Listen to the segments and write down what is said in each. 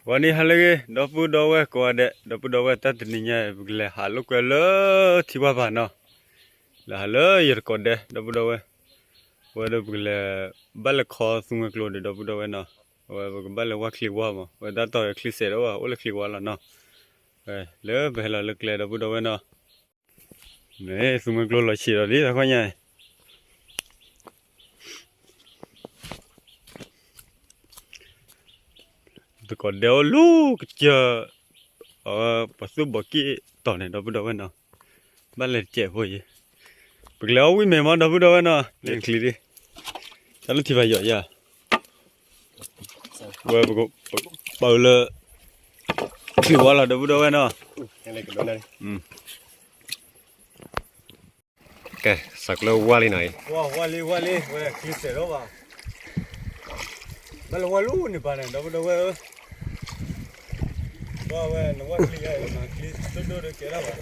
ဂီၤနံၤဟါလၢအဂ့ၤ ဒီပုၢ်ဒီဝဲၢ်ကိးဂၤဒဲး, ဒီပုၢ်ဒီဝဲၢ် တၢ်တနံၤညါ ပကလဲၤဟးလိာ်ကွဲလၢထံဝါပၤနီၤ, လဲၤဟးလၢယတကိးဒဲ ဒီပုၢ်ဒီဝဲၢ်, အဝဲဒီးပကလဲၤ ဘၣ်လဲၤခီသူမှဲကျိဒီး ဒီပုၢ်ဒီဝဲၢ်နီၤ, အဝဲပကဘၣ်လဲၤဝါချံဝါမး, အဝဲတၢ်တီချံစဲးဒီးဘၣ် အိၣ်လၢချံဝါလီၤနီၤ, လၢပဟဲလီၤလၢကျဲ ဒီပုၢ်ဒီဝဲၢ်နီၤ, မ့ၢ်သူမှဲကျိလီၤဆံးဒီးလံတခီညါ တကိးဒဲအိၣ်လူၤကစၢၢ်, အဝဲပှၤသူၣ်ဘီးက့ၣ်တီၤန့ၣ် ဒီပုၢ်ဒီဝဲၢ်နီၤ, ဘၣ်လဲၤတစဲးဖိယံၤ, ပကလဲၤအီၣ်ဝံၣ်မ့ၤမး ဒီပုၢ်ဒီဝဲၢ်နီၤ, လဲၤချံလံ, တၢ်လၢထံဖးယီၤယၤ, ဝဲပကပာ်လၢ ချံဝါလီၤ ဒီပုၢ်ဒီဝဲၢ်နီၤ, ကဲ စးကျၢဝါလံနီၤအံၤ, ဝါလံ ဝါလံ ဝဲချံစဲးဒီးဘၣ်, ဘၣ်လဲၤဝါလူၤန့ၣ်ပၤန့ၣ် ဒီပုၢ်ဒီဝဲၢ်ဧၢ, ဘၣ်ဝဲနဝါချံယၤအံၤ မၤချံဒိၣ်ဒိၣ်ဒီးကဲထီၣ်ဘၣ်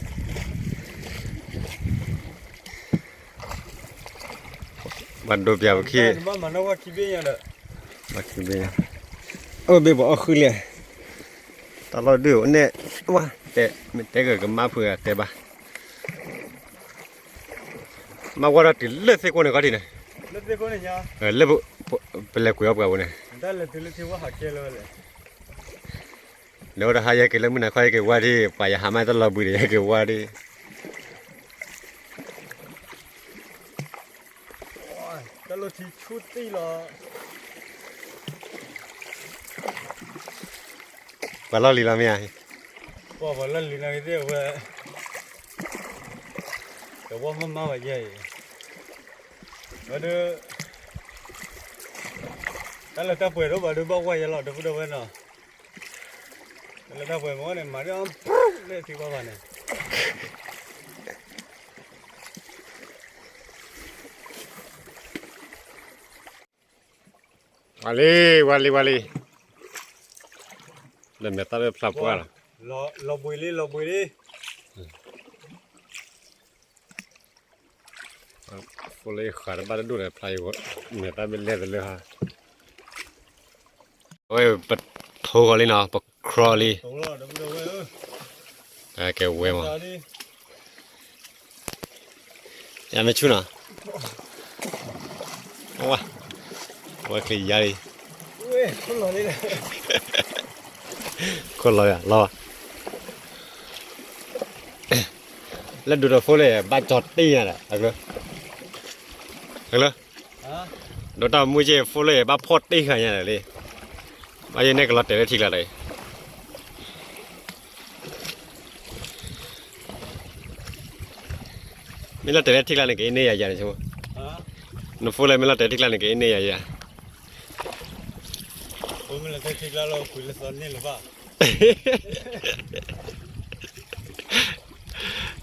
ဘၣ်ဒိပၠးပခံ, နဘၣ်မၤနီၣ်ဝါခံဘ့ၣ်ညါဒီး, ဝါခံဘ့ၣ်ညါ, အိၣ်ဘ့ၣ်ပှၤအီၣ်ဃုလံ, တၢ်လီၢ်ဒုးအိၣ်န့ၣ်, ဝါ, တဲ, မ့ၢ်တဲကကမၣ်ဖုးဂၤတဲဘၣ်, မ့ၢ်ဝါထီၣ်တုၤလၢသ့ၣ်ကိၢ်န့ၣ်ခီဒံးန့ၣ်, လၢပလဲၤကွံာ်အီၣ်ပှၤပူၤန့ၣ်, လဲၤဝဲတဟါ ယဟဲက့ၤလၢမုၢ်နၤခီ ယဟဲက့ၤဝါဒံး ပှၤယဟးမးတၢ်လီၤဘှံးဒီး ယဟဲက့ၤဝါဒံး တၢ်လီၢ်ထံဆူၣ်တံၢ်လီၤ, ပှၤလီၢ်လံၤလီၤမ့ၢ်ဧါ, ပှၤလီၢ်လံၤန့ၣ်သ့ၣ်ဝဲ, တဝီမးမးဘၣ်ယဲအံၤ, ဝဲဒၣ်, တၢ်လၢတၢ်ပှဲၤဒိၣ်ဘၣ်ဒုးဘၣ်ဝဲယဲလီၤ ဒီပုၢ်ဒီဝဲၢ်နီၤ, တၢ်လၢတၢ်ပှဲၤမ့ၢ်န့ၣ် မၤဒ်အီၤ, လၢထံဘၣ်ဘၣ်န့ၣ် ဝါလံ, ဝါလံ, ဝါလံ, ဒီးမဲာ်သၣ်လၢဖျါပှၢ်လီၤ, လီၤဘှံးလံ လီၤဘှံးလံ, ဖိလၢယဃးတဘၣ်တဒိၣ်ဒီးဖျါအံၤ, မဲာ်သၣ်မ့ၢ်လဲၢ်တလၢဟါ, အဝဲပထိဂီၤလံနီၤ ပကြီလံ, ကဲဝဲမး ယမ့ၢ်ဆူၣ်နီၤ, ဝဲချံယါလံ, ခိၣ်လီၤယၤလီၤ, လၢဒိးဒီးဖိလၢဘၣ်ကၠီတ့ၢ်ညါဒီး, အကျၢၤ, ဒိးတၢ်မုၢ်က့ၤဖိလၢဘၣ်ဖှီၣ်တ့ၢ်ဃာ်ညါဒီးလံ, ဘၣ်ယဲန့ၣ်ကလီၤတဲာ်လၢထံကျါဒီး မ့ၢ်လီၤတဲာ်လၢထံကျါန့ၣ် ကအ့န့ၢ်ယၤယၤန့ၣ်, နဖိလၢမ့ၢ်လီၤတဲာ်လၢထံကျါန့ၣ် ကအ့န့ၢ်ယၤယၤ,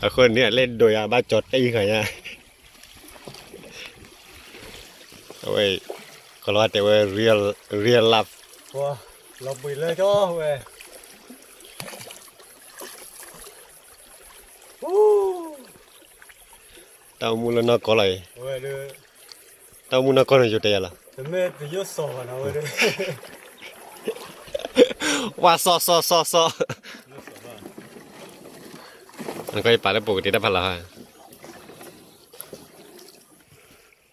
အဃိန့ၣ် အလဲၤဒိးယၤဘၣ်ကၠီတ့ၢ်ဃာ်ညါ, အဝဲ, ကလီၤတဲာ်ဝဲ real, real love, လီၤဘှံးလၢကၠီဝဲ တၢ်အိၣ်မူလၢနီၢ်ကီၢ်လီၤအံၤ, တၢ်အိၣ်မူနီၢ်ကီၢ်န့ၣ် ယိၤတဲယၤလီၤ, ဝါစီၤစီၤစီၤစီၤ, နကယပာ်လၢပကတဲတၢ်ဖးလီၤဟါ,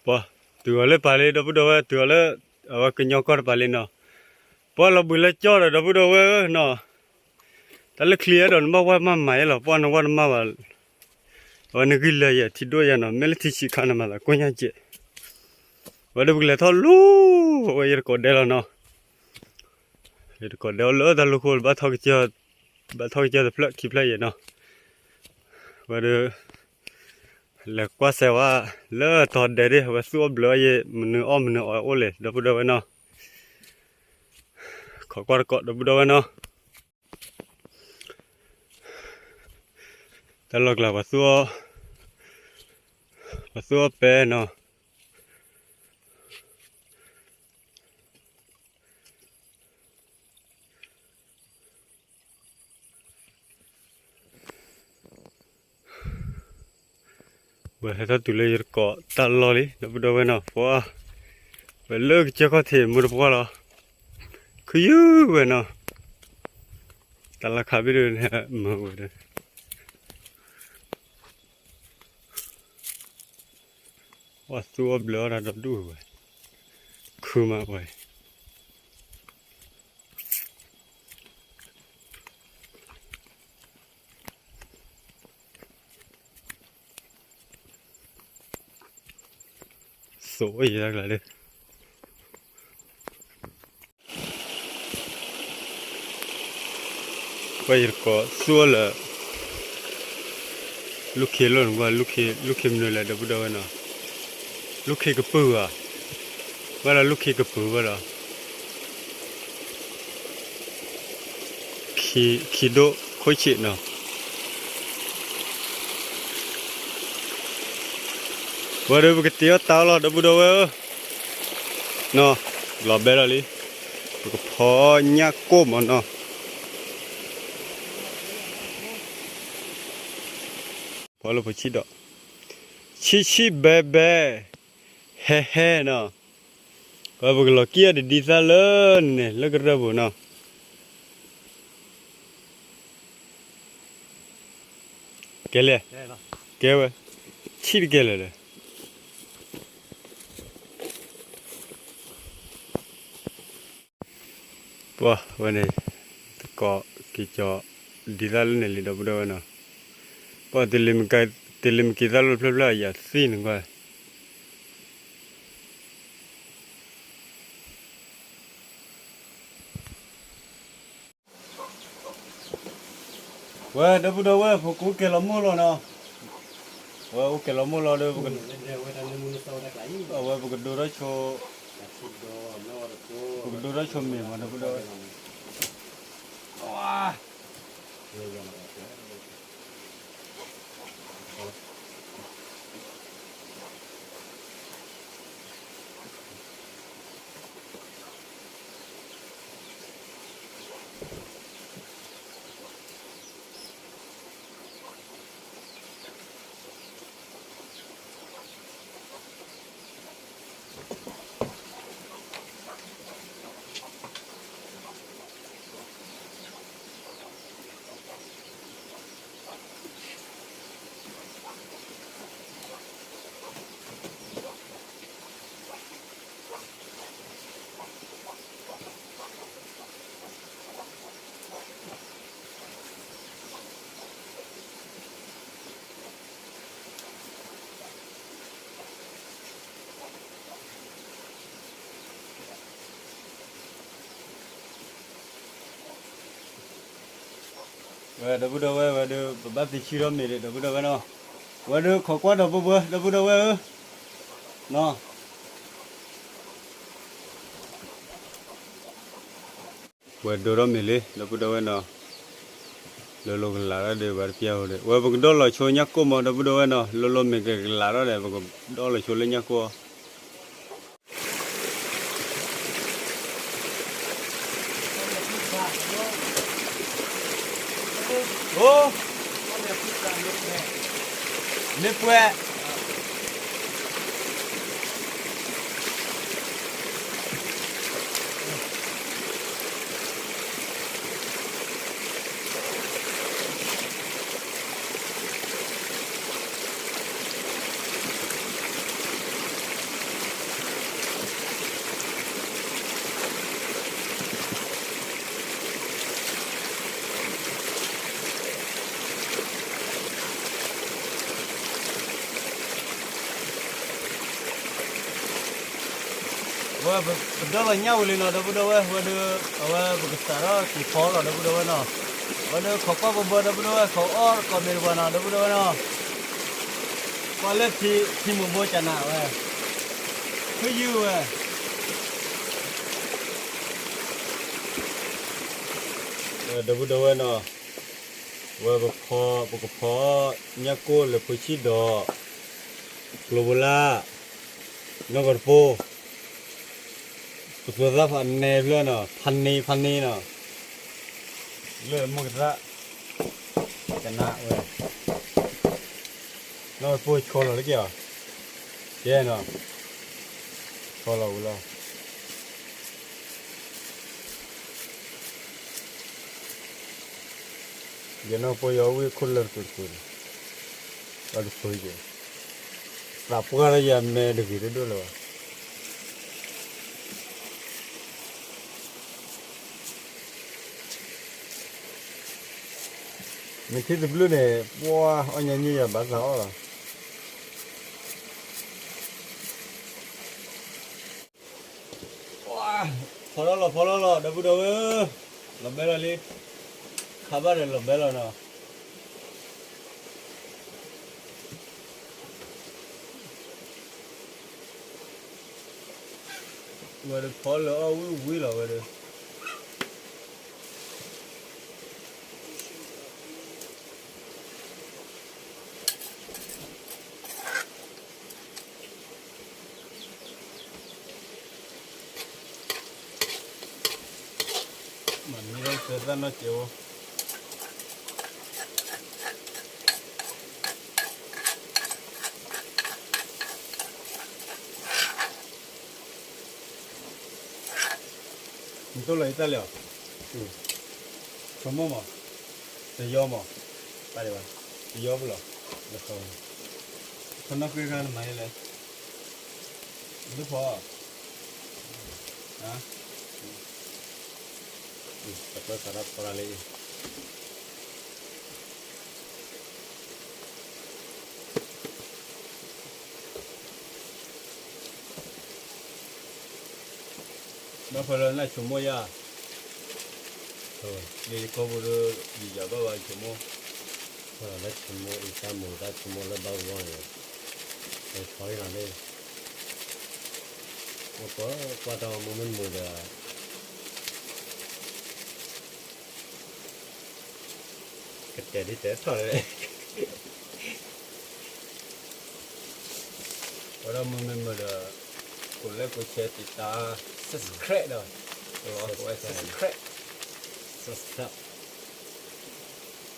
ပှၤ, တုၤအီၤလၢပာ်လံ ဒီပုၢ်ဒီဝဲၢ် တုၤအီၤလၢ, အဝဲကညီကီၢ်တပၤလံနီၤ, ပှၤလီၤဘှံးလၢကၠီဒီး ဒီပုၢ်ဒီဝဲၢ်ဧၢနီၤ, တၢ်လၢချံအဲၣ်ဒိးနဘၣ်ဝါမးမးယဲလီၤ ပှၤနဝါတမးဘၣ်, အဝဲနဂံၢ်လၢယဲ ထံဒိၣ်ယဲနီၤ မ့ၢ်လၢထံဆံးခါန့ၣ်မၤသးကိၢ်ညါကဲး, ဝဲဒၣ်ပကလဲၤထီၣ်လူၤ, အဝဲယတကိးဒဲလီၤနီၤ, ယတကိးဒဲအီၤလၢတၢ်လူၤခိၣ် ဘၣ်ထီၣ်ကစၢၢ်တဖျၢၣ်ခံဖျၢၣ်ယဲနီၤ, ဝဲဒၣ်, လဲၤကွၢ်စဲးဝဲ, လၢတီၤဒဲးဒၣ် အဝဲသူၣ်အီၣ်ဘျၢအီၣ်ယဲ မနုၤအီၣ်မနုၤအီၣ်အိၣ်လဲၣ် ဒီပုၢ်ဒီဝဲၢ်နီၤ, ခိးကွၢ်တကိး ဒီပုၢ်ဒီဝဲၢ်နီၤ, တၢ်လီၢ်ကျါ ပှၤသူၣ်အီၣ်ပဲနီၤ, ဝဲဟဲထီၣ်တုၤလၢယတကိးတၢ်လီၢ်လံ ဒီပုၢ်ဒီဝဲၢ်နီၤ, ပှၤ, ဝဲလၢကစၢၢ်ခီၣ်ထံးမုၢ်တပှၢ်လီၤ, ခုယုၢ်ဝဲနီၤ, တၢ်လၢခါဘ့ၣ်ဒိၣ်န့ၣ် မၤဝဲဒၣ် အီၣ်သူအီၣ်ဘျၢအီၣ်တၢ်ဒီဒူၣ်ဝဲ, ခုမးဝဲ, သိးအံၤတၢ်ကျါလၢ ပှၤယတကိးသူအီၤလၢ လူၢ်ခ့လိၣ်နကွၢ် လူၢ်ခ့ လူၢ်ခ့မနုၤလဲၣ် ဒီပုၢ်ဒီဝဲၢ်နီၤ, လူၢ်ခ့ကပုၢ်ဧါ, ဘၣ်ဒီးလူၢ်ခ့ကပုၢ်ဘၣ်ဒီး ခံ ခံဒိၣ်ခိၣ်ဆံးနီၤ, ဝဲဒီးပကတ့အီၣ်တၢ်အီၣ်လီၤ ဒီပုၢ်ဒီဝဲၢ်ဧၢ, နီၤ, လီၤဘဲလီၤလံ, ပကဖီညၣ်ကိၢ်မးနီၤ, ဖီလၢဖိဆံးဒီး ဆံးဆံးဘဲဘဲ ဟဲဟဲနီၤ, ပှၤပကလီၤကံၢ်အီၤတဒ်သၣ်လၢန့ၣ် လၢကရၢၢ်ပူၤနီၤ, ကဲလဲၣ်, ကဲဝဲ, ဆံးတကဲလၢာ်ဒီး ပှၤဝဲန့ၣ် တကိးက့ၤကီၤ ဒ်သၣ်လၢန့ၣ်လံ ဒီပုၢ်ဒီဝဲၢ်နီၤ, ပှၤတလ့ၤမ့ၢ်က့ၤသၣ်လၢဖျၢၣ်ဖျၢၣ်အယၤသ့ၣ်န့ၣ်ကွၢ် ဝဲ ဒီပုၢ်ဒီဝဲၢ် ပကအိၣ်ကဲၤလီၤမိၢ်လီၤနီၤ, ဝဲအိၣ်ကဲၤလီၤမိၢ်လီၤဒီး အဝဲပကဒိထီၣ်ဆိ ပကဒိထီၣ်ဆိမ့ၢ်မး ဒီပုၢ်ဒီဝဲၢ်, ဝဲ ဒီပုၢ်ဒီဝဲၢ် ဝဲဒီး ပဘၣ်သ့ဆံထီၣ်မ့ၤဒီး ဒီပုၢ်ဒီဝဲၢ်နီၤ, ဝဲဒီးခိးကွၢ်ဒီးပှၤ ဒီပုၢ်ဒီဝဲၢ်ဧၢ, နီၤ ဝဲဒိထီၣ်မ့ၤလံ ဒီပုၢ်ဒီဝဲၢ်နီၤ, လိၤလိၤကလးထီၣ်ဒီး ဘၣ်တပျၢ်ဧိၤဒီး ဝဲပကဒီလီၤဆိညၣ်ကိၢ်မး ဒီပုၢ်ဒီဝဲၢ်နီၤ, လိၤလိၤမ့ၤကကလးထီၣ်ဒီး ပကဒီလီၤဆိလၢညၣ်ကိၢ်အီၤ အိ, မ့ၢ်ပှဲၤဝဲပဒီလီၤညၣ်ဝံၤလံနီၤ ဒီပုၢ်ဒီဝဲၢ် ဝဲဒီး အဝဲပကစးထီၣ်က့ၤဖီလီၤ ဒီပုၢ်ဒီဝဲၢ်နီၤ, ဝဲဒီးခိးကွၢ်ဘီဘီ ဒီပုၢ်ဒီဝဲၢ် ခိးအီၣ်တကိးမ့ၤတပှၤနီၤ ဒီပုၢ်ဒီဝဲၢ်နီၤ, ကွၢ်လၢထံမိၢ်ဘိကနးဝဲ, ဖုယုၢ်ဝဲ ဒီပုၢ်ဒီဝဲၢ်နီၤ, ဝဲပဖီ ပကဖီ ညၣ်ကိၢ်လၢဖိဆံးဒီး ကျိဘိလၣ် နီၢ်ကီၢ်တပိၢ် ပသူသၣ်ဖးနဲဖျၢၣ်နီၤ ဖးန့ၢ်ဖးန့ၢ်နီၤ, လၢမိၢ်ကသၣ် ကနၣ်ဝဲ နီၢ်ကီၢ်တပိၢ်ဆီလီၤလၢက့ၤအီၤ, ကဲနီၤ ဆီလီၤဝံၤလီၤ. ယနီၢ်ပှၢ်ယီၤဝံၣ်ခိၣ်လၢတကိးတကိးန့ၣ်, အတဆိက့ၤ, သးပှၢ်လၢယမဲတဂ့ၤတဒိၣ်လၢၤဘၣ်. မ့ၢ်ထံၣ်တဘျုးန့ၣ် ပှၢ်အီၣ်ညါညံၣ်ယၤဘၣ်သးအီၣ်လီၤ. ဖီထီၣ်လီၤဖီထီၣ်လီၤ ဒီပုၢ်ဒီဝဲၢ်ဧၢ, လီၤဘဲလီၤလံ, ခါဘၣ်ဒီးလီၤဘဲလီၤနီၤ. ဝဲဒၣ်ဖီလၢအီၣ်ဝံၣ်ဝံၣ်လီၤဝဲဒၣ်. မၤမံလၢသၢသၣ်နီၢ်ကဲးဝဲ, နတိၢ်လီၤအံၤတၢ်လဲၣ်အီၤ, ဆိကမိၣ်မး, တယီမး, တယီပလီၤ, ခီနီၣ်ဃ့ဂၤနမၤယဲလဲၣ်, ဒုးဖီ, တၢ်ဖီတၢ်ဖီလၢအံၤ ဘၣ်ဖဲလၢနဆိကမိၣ်ယၤ, ယယကီၢ်ပူၤဒီး ယယၤဘၣ်ဘၣ်ဆိကမိၣ်, လၢဆိကမိၣ်အံၤတၢ်မူၤတၢ်ဆိကမိၣ်လၢဘၣ်ဝီန့ၣ်, ပထီအံၤလီၤန့ၣ်, အိၣ်ကွၢ်ကွၢ်တၢ်မူၤမ့ၢ်မုာ်ဒီး ကတဲာ်ဒ်တဲာ်ထီၣ်လဲၣ်, ဝဲဒၣ်မုာ်မ့ၢ်မုာ်ဒီး, ကိးလဲၣ်ကိးဆဲးတံာ်တာ်, subscribe ဒီး, subscribe, subscribe,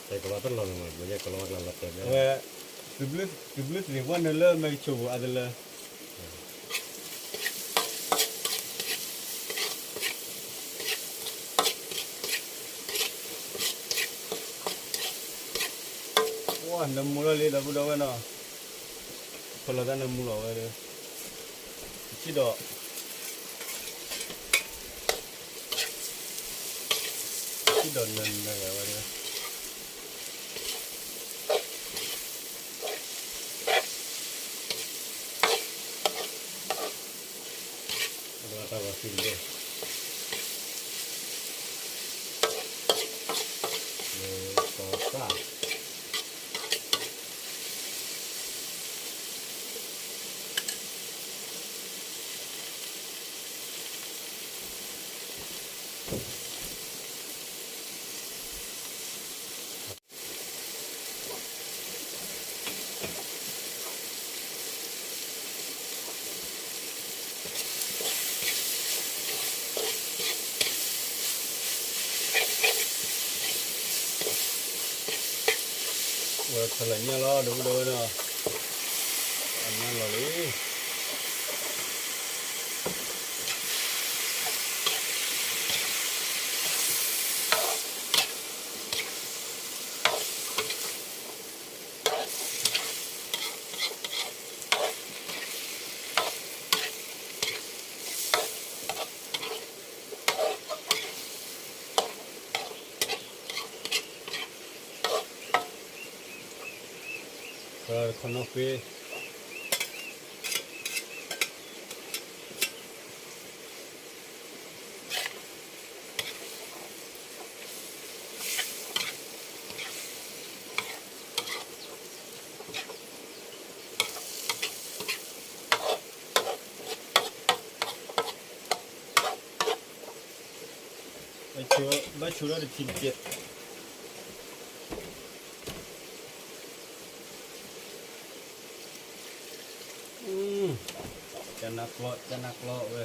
တဲကလီတလီၢ်န့ၣ်မ့ၢ် ယကလီတလီၢ်တဲာ်, အဝဲ, တဘျုးသ့ၣ်ဝဲနုာ်လၢမဲာ်ကဆိးပူၤအါတလၢ ပှၢ်နမူလီၤလံ ဒီပုၢ်ဒီဝဲၢ်နီၤ, ဖီလီၤတၢ်နမူလီၤဝဲဒီး, ထံၣ်ဒီး, ထံၣ်ဒီးနၢၤနၢၤဝဲဒီး အတၢ်ဂီၤသံတဘ့ၣ်, စီၤသၣ် ဝဲဖဲလၢညၣ်လီၤ ဒီပုၢ်ဒီဝဲၢ်နီၤ, အညၣ်လီၤလံ. ခီနီၣ်ဃ့ ဘၣ်ဆိဒီးတထံၣ်တကဲး, ကနၣ်ကျီ ကနၣ်ကျီဝဲ.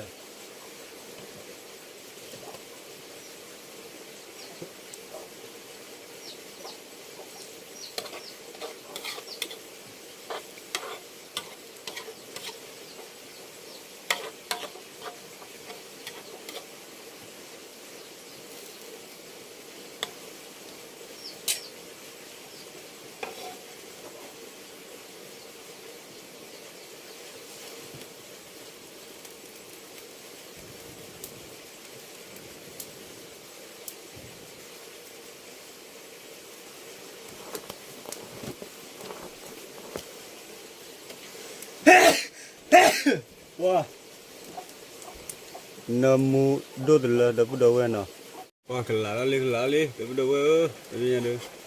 နၢမူဒိၣ်တလၢ ဒီပုၢ်ဒီဝဲၢ်နီၤ. ပှၤကလးထီၣ်လံ ကလးထီၣ်လံ ဒီပုၢ်ဒီဝဲၢ်ဧၢ, တမ့ၢ်ညါဒီး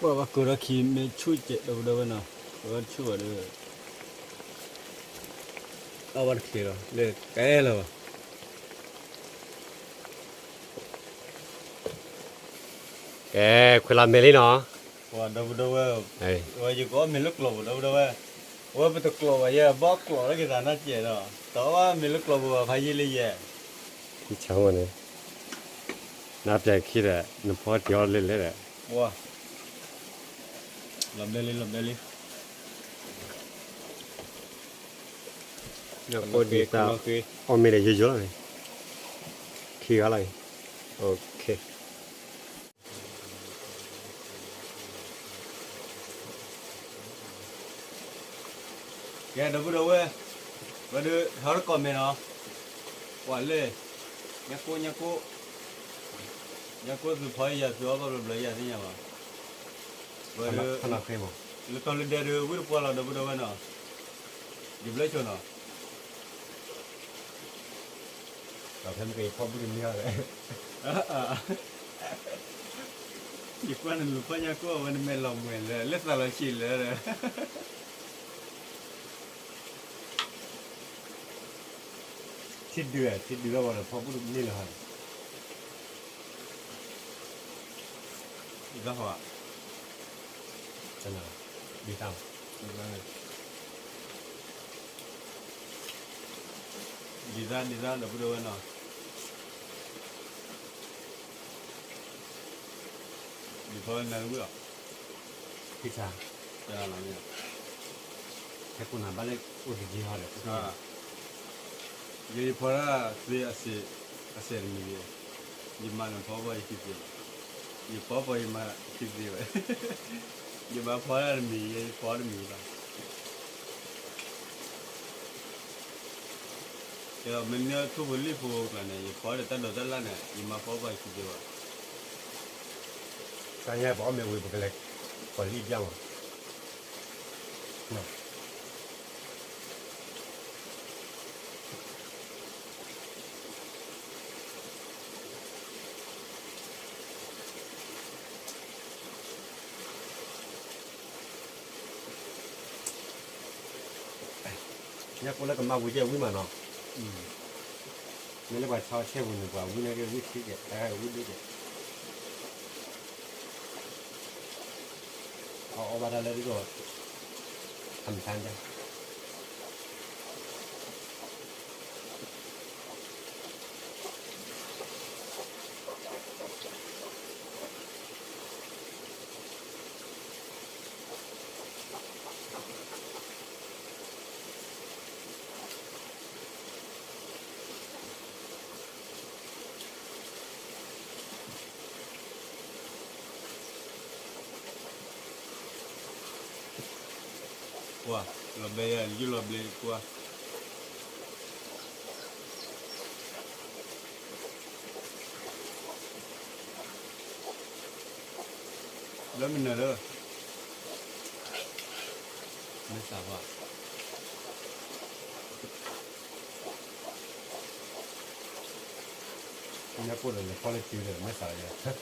ပှၤဘၣ်ကိးထီၣ်ခံမ့ၢ်ဆူၣ်ကဲး ဒီပုၢ်ဒီဝဲၢ်နီၤ, ပှၤဘၣ်ဆူၣ်ဘၣ်ဒီး အဝဲတချ့လီၤ လၢကဲလီၤဘၣ်. ကဲ ခွဲးလီၤမဲာ်လံနီၤ. ပှၤဒီပုၢ်ဒီဝဲၢ်, ဝဲယကအီၣ်မ့ၤလၢကျိးပူၤ ဒီပုၢ်ဒီဝဲၢ်, ဝဲပတကျိးဘၣ်ယဲ ဘီကျိးလၢက့ၤသးနီၢ်ကဲးဒီး တအီၣ်ဘၣ်မ့ၤလၢကျိးပူၤဘၣ် ဖးယံာ်လၢယဲ ခံဆါမ့ၢ်န့ၣ်, နပျဲခံဒီး နဖီတ့ၤအီၣ်လဲၣ်လဲၣ်ဒီး, ဝါ, လီၤဘဲလံ လီၤဘဲလံ, ညၣ်ကိၣ်ဒ်သး, အီၣ်မ့ၤဒီးယိယိလီၤန့ၣ်, ခံဂၤလီၤအံၤ, OK. ကဲ ဒီပုၢ်ဒီဝဲၢ်, ဝဲဒၣ် ဟဲတကိးမဲာ်နီၤ, ပှၤလဲၣ်, ညၣ်ကိၣ် ညၣ်ကိၣ်, ညၣ်ကိၣ်သုဖီယၤသုအီၣ်ဘၣ်ဘျီဘျီယၤသ့ၣ်ညါဘၣ်, ဝဲဒၣ် လၢတီၤလၢဒဲဒၣ်ဝံၣ်တပှၢ်လီၤ ဒီပုၢ်ဒီဝဲၢ်နီၤ, ယဘျၢဆိနီၤ ဖဲမ့ၢ်က့ၤဖီဘုၣ်တမံၤဟီဒီး, ယကွၢ်နလူၤဖီညၣ်ကိၣ်အဝဲနမဲာ်လီၤမှဲၤလၢ လၢသးလီၤဆံးလၢဒီး, ထံဒုး ထံဒုးထီၣ်ဝဲဒီးဖီဘုၣ်တန့ၢ်လၢၤဟီဒီး, ဒ်သး, ဒ်သး ဒ်သး ဒီပုၢ်ဒီဝဲၢ်နီၤ, ယဖီနၤတဝံၣ်အီၤ, ဖံဆါ, ဟဲကိးနၤဘၣ်လၢအိၣ်တယံၤဟီဒီး, ယယဖီဒၣ်သ့အစဲး, အစဲးတမံၤ, ယမၤနဖီဘၣ်ယခံသ့ဘၣ်, ယဖီဘၣ်ယမၤခံသ့ဘၣ်, ယမၤဖီဒၣ်တမံၤ ယဖီတမံၤဘၣ်. ကဲ မ့ၢ်န့ၢ်ထူၣ်ဖိလံၣ်ဖိကျါန့ၣ် ယဖီဒီးတၢ်ဒိးတၢ်လၣ်န့ၣ် ယမၤဖီဘၣ်ယခံသ့ဘၣ်. တၢ်ညါပအီၣ်မ့ၤဝံၤ ပကလဲၤကိးလံၣ်ဘၣ်မး. ညၣ်ကိၣ်လၢကမၣ်ဝံၤကဲဝံၣ်မးနီၤ, မ့ၢ်လၢပှၤဆီဆဲၣ်ပူၤန့ၣ် ပှၤဝံၣ်န့ၢ်က့ၤဝံၣ်ထံကဲး တၢ်ဝံၣ်ဒိၣ်ကဲး, အအီၣ်ဘၣ်တၢ်လၢဒ်သိး အမတၤဒၣ် ပှၤ လီၤဘဲယၤ ယုၢ်လီၤဘျ့ပှၤ လၢမနုၤလၢ မ့ၢ်စးဘၣ် ညၣ်ကိၣ်ဒီးလဲၤဖီလၢစုဒီး မ့ၢ်စးယၤ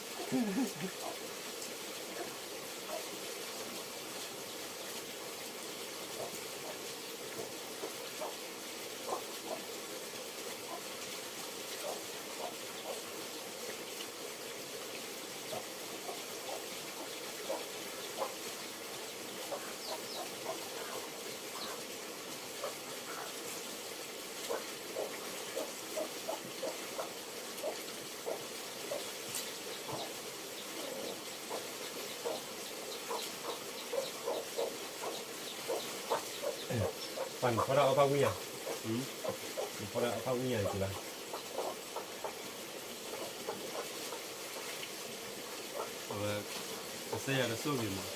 ပှၤနဖီတၢ်အီၣ်ဘၣ်ဝံၣ်ယၤ, နဖီတၢ်အီၣ်ဘၣ်ဝံၣ်ယၤန့ၣ်လီၤ. တၢ်ယၤတစိၢ်က့ၤမး,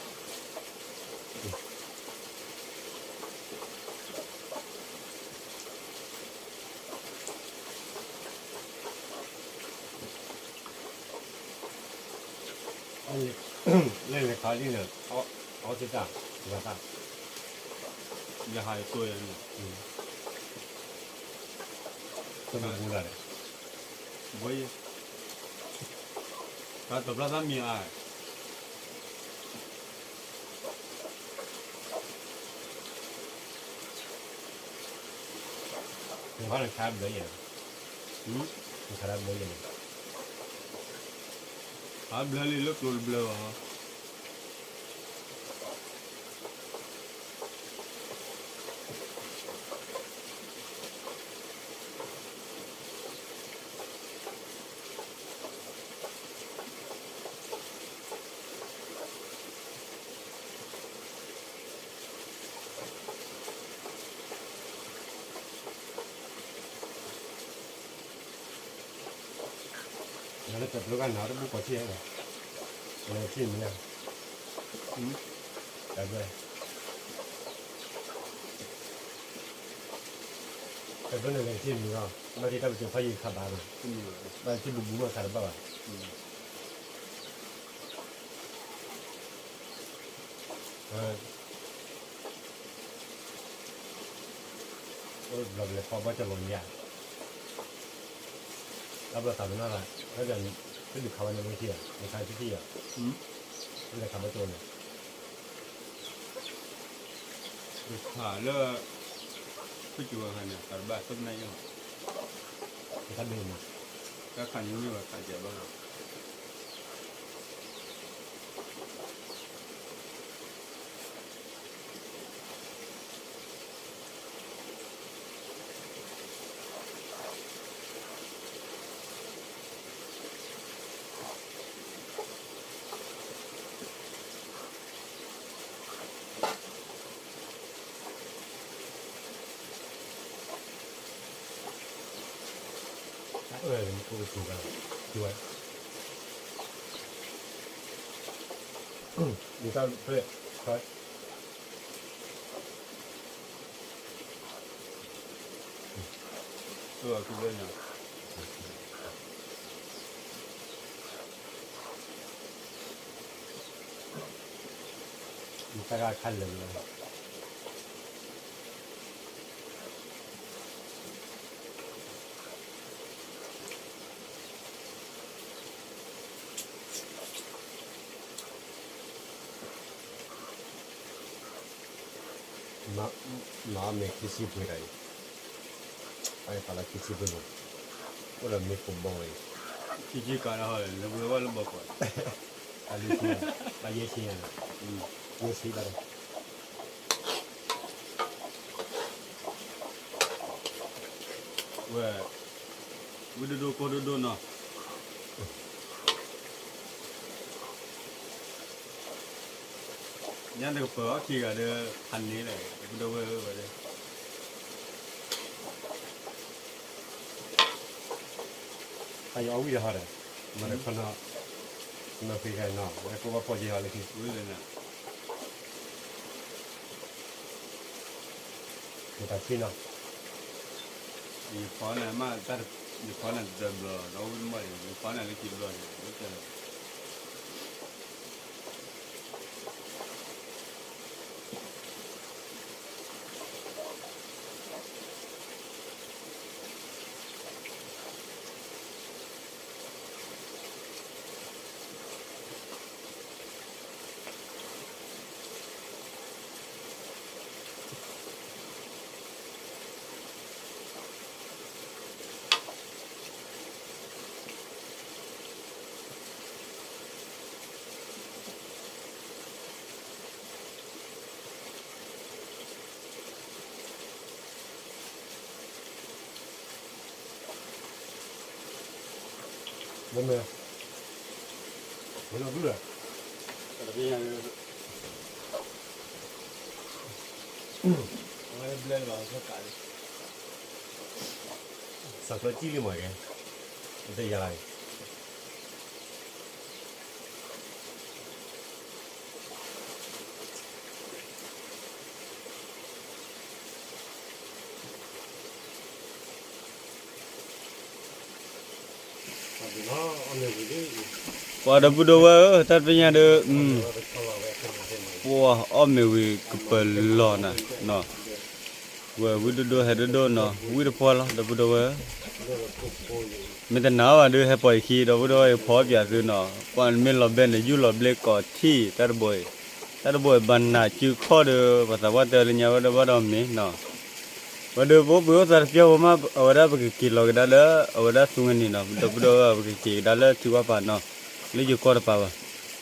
လဲၤလဲၤခးဒ်န့ၣ်, အီၣ်သ့ၣ်တၢ်, ယၤတၢ်, ယဟးယတိၢ်ယၤန့ၣ်, တၢ်ဘိလၢ်န့ၣ်, ဘိယဲ, တၢ်တဘျီသၣ်မံၤအါ နခါဘျၢယဲ, နခါဘျၢယဲန့ၣ်, ခါဘျၢလံလၢကျိတဘျၢဘၣ်. နလၢတၢ်ကျိဂၤနၤတဘူၣ်ကီၢ်ထံၣ်ဧါ, နထံၣ်မံၤဧါ, တၢ်ဘျၢ, တၢ်ဘျၢန့ၣ်လဲၤထံၣ်မံၤလီၤ, ဘၣ်ထံၣ်တၢ်ပတုာ်ဖးယံၤခးဘၣ်လီၤ, ဘၣ်ထံၣ်ဘူးဘူးမးခးတဘၣ်ဘၣ်. အိၣ်ဘျီကလဲၤဖီဘီၣ်ကၠီလီၤညါ, တၢ်ဘျီသးပနီၣ်သး, တၢ်ဒုးခးဝဲန့ၣ်မ့ၢ်ထံၣ်ဧါ, နခါထံၣ်ထံၣ်ဧါ, တၢ်လဲၤခးဘီၣ်ကၠီန့ၣ်, ခးလၢ ဖုၣ်ကၠီဝဲခါန့ၣ် ခးတဘၣ်သ့ၣ်မနၤယဲၢ်, တၢ်ဒုးမး, တၢ်ခးန့ၣ်မ့ၢ်ဝဲခးကဲဘၣ်လီၤ. အၢ မ့ၢ်ကိၣ်ကစူၤဘၣ်, ကစူၤဘၣ်, ဒ်တၢ်ဖျဲၣ်, အၢ အီၤခုဘျဲၣ်ညါ, ဒ်တၢ်ဂၤခါလၢာ်လၢာ် မၤအီၣ်မ့ၤခံဆံပှ့ၤတၢ်အံၤ, အအံၤပာ်လီၤခံဆံပှ့ၤမး, အိၣ်ဒီးမ့ၤကိးဘီဝဲအံၤ, ခံဆံကးလၢဟီလဲၣ် လဲၤပှ့ၤဝဲလၢဘီကီး, တၢ်လၢခံ, တၢ်ယဲၢ်ဆံညါ, ယဲၢ်ဆံဘၣ်ဒီး ဝဲ, ဝံဒိၣ်ဒိၣ်ကိၢ်ဒိၣ်ဒိၣ်နီၤ, ညါတကပၤအီၣ်ခံဂၤဒီး ဖးန့ၣ်လဲၣ် ပဒိၣ်ဝဲဝဲဒီး အယအီၣ်ဝံၣ်ဒီးဟီဒီး, မ့ၢ်တခီနီၤ, နီၢ်ဖံးခဲနီၤ ဝဲကိးဘၣ်ဖီၣ်က့ၤဟီလၢခံ, ဝံၤလၢနၤ ယတၢ်ထံၣ်နီၤ, ယဖီန့ၣ်မ့ၢ်တၢ်, ယဖီန့ၣ်တဘျီ ဒီးဝံၣ်တမီၢ် ယဖီန့ၣ်လၢခံတဘျီန့ၣ် ဝဲကဲလီၤ မ့ၢ်, မ့ၢ်နီၢ်ဘုလၢ, စးကျီးကံၣ်လံမးကဲ, တယၤလၢ်အံၤ, ပှၤဒီပုၢ်ဒီဝဲၢ်ဧၢ, တၢ်တပညိၣ်ဒီး ပှၤအီၣ်မ့ၤဝံၤကပၢၤလီၤနၤနီၤ, ဝဲဝံၣ်ဒိၣ်ဒိၣ်ဟဲဒိၣ်ဒိၣ်နီၤ, ဝံၣ်တပှၢ်လီၤ ဒီပုၢ်ဒီဝဲၢ်ဧၢ, မ့ၢ်တနာ်ဘၣ်ဒီး ဟဲပိာ်ယခံ ဒီပုၢ်ဒီဝဲၢ် ယဖီပၠးသုနီၤ, ပှၤမ့ၢ်လီၤဘဲန့ၣ် ယူၢ်လီၤဘျ့ကီးထံၣ် တၢ်တဘိအံၤ, တၢ်တဘိအံၤ ဘၣ်နးစုခီၣ်ဒီး ပှၤသးပှၢ်တဲလၢညါဝဲဒီးဘၣ်ဒီးမ့ၢ်နီၤ, ဝဲဒီးပအိၣ်ဘှံးအိၣ်သါတပျၢ်ဖိမး အဝဲဒၣ်ပကက့ၤလီၤကဒါလၢ အဝဲဒၣ်သူငၢၢ်နံၤနီၤ, ဒီပုၢ်ဒီဝဲၢ် ပကက့ၤကဒါလၢထံဝါပၤနီၤ, လၢယိၤကီၢ်တပၤဘၣ်,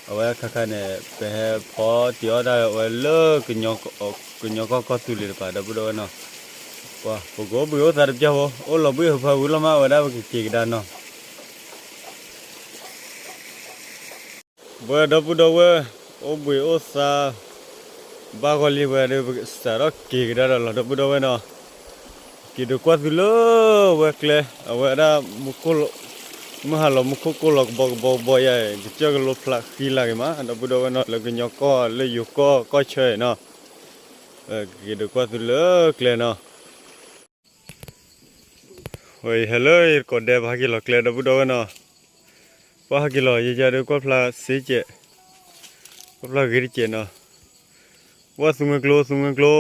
အဝဲခါခါန့ၣ် ပဟဲဖီတ့ၢ်အီၣ်တၢ်ဝဲလၢ ကညီကီၢ်ကီၢ်သူလ့ၤတပၤ ဒီပုၢ်ဒီဝဲၢ်နီၤ, ပှၤ ပကအိၣ်ဘှံးအိၣ်သါတပျၢ်ဖိ အိၣ်လီၤဘှံးဟၢဖၢဝံၤလီၤမး အဝဲဒၣ်ပကက့ၤကဒါနီၤ ပှၤဒီပုၢ်ဒီဝဲၢ် အိၣ်ဘှံးအိၣ်သါ ဘၣ်ဂီၢ်လံဝဲဒီး ပစးထီၣ်က့ၤကဒါဒီးလီၤ ဒီပုၢ်ဒီဝဲၢ်နီၤ, က့ၤဒုးကွၢ်သုလၢဝဲကျဲ အဝဲဒၣ် မုၢ်ဟါလီၤမူခိၣ်ကိၢ်လီၤကဘီကဘီကဘီယါအံၤ ကစၢၢ်ကလိဖျးဃံလၤက့ၤမး ဒီပုၢ်ဒီဝဲၢ်နီၤ လၢကညီကီၢ်လၢယိၤကီၢ်ကီၢ်ဆၢအံၤနီၤ, က့ၤဒုးကွၢ်သုလၢကျဲနီၤ ဝဲအံၤဟဲလၢယကိးဒဲ ပဟဲက့ၤလီၤကျဲ ဒီပုၢ်ဒီဝဲၢ်နီၤ, ပှၤဟဲက့ၤလီၤ ယယၤဒီးကွၢ်ဖျါစ့ကဲး, ကွၢ်ဖျါဂ့ၤတကဲးနီၤ, ဝဲသူငွဲကျိ သူငွဲကျိ,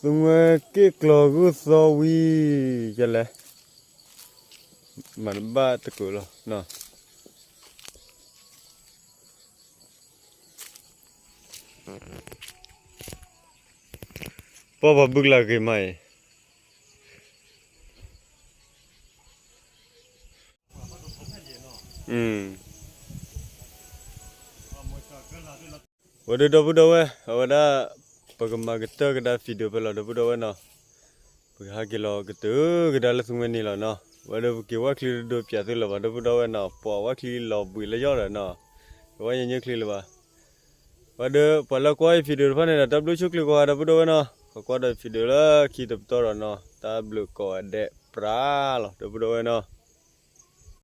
သူငွဲက့ၣ်ကျီၤဂုၢ်သီဝံၤ ယလဲၣ်, မၤတဘၣ်တကုာ်လီၤနီၤ ပှၤပှၤဘုကလးဂ့ၤမးအံၤ, ဝဲဒၣ်ဒီပုၢ်ဒီဝဲၢ် အဝဲဒၣ် ပကမၤကတၢၢ်ကဒါ video ဖဲလီၤ ဒီပုၢ်ဒီဝဲၢ်နီၤ, ပကဟးက့ၤလီၤကတုၤကဒါလၢသူငွဲနံၤလီၤနီၤ, ဝဲဒၣ်ပက့ၤဝဲၢ်ချံတဒိပၠးသုလၢၤဘၣ် ဒီပုၢ်ဒီဝဲၢ်နီၤ, ပှၤဝဲၢ်ချံလီၤဘှံးလၢယီၢ်ဒီးနီၤ, ကဝဲၢ်ညါညၢ်ချံလၢၤဘၣ် ဝဲဒၣ်ပှၤလၢကွၢ်အံၤ video တဖၣ်န့ၣ်ဒီး တၢ်ဘျုးဆိၣ်ဂ့ၤကိးဂၤ ဒီပုၢ်ဒီဝဲၢ်နီၤ, ပကွၢ်ဒီး video လၢခံတပတီၢ်ဒီးနီၤ, တၢ်ဘျုးကိးဂၤဒဲးပြးလီၤ ဒီပုၢ်ဒီဝဲၢ်နီၤ,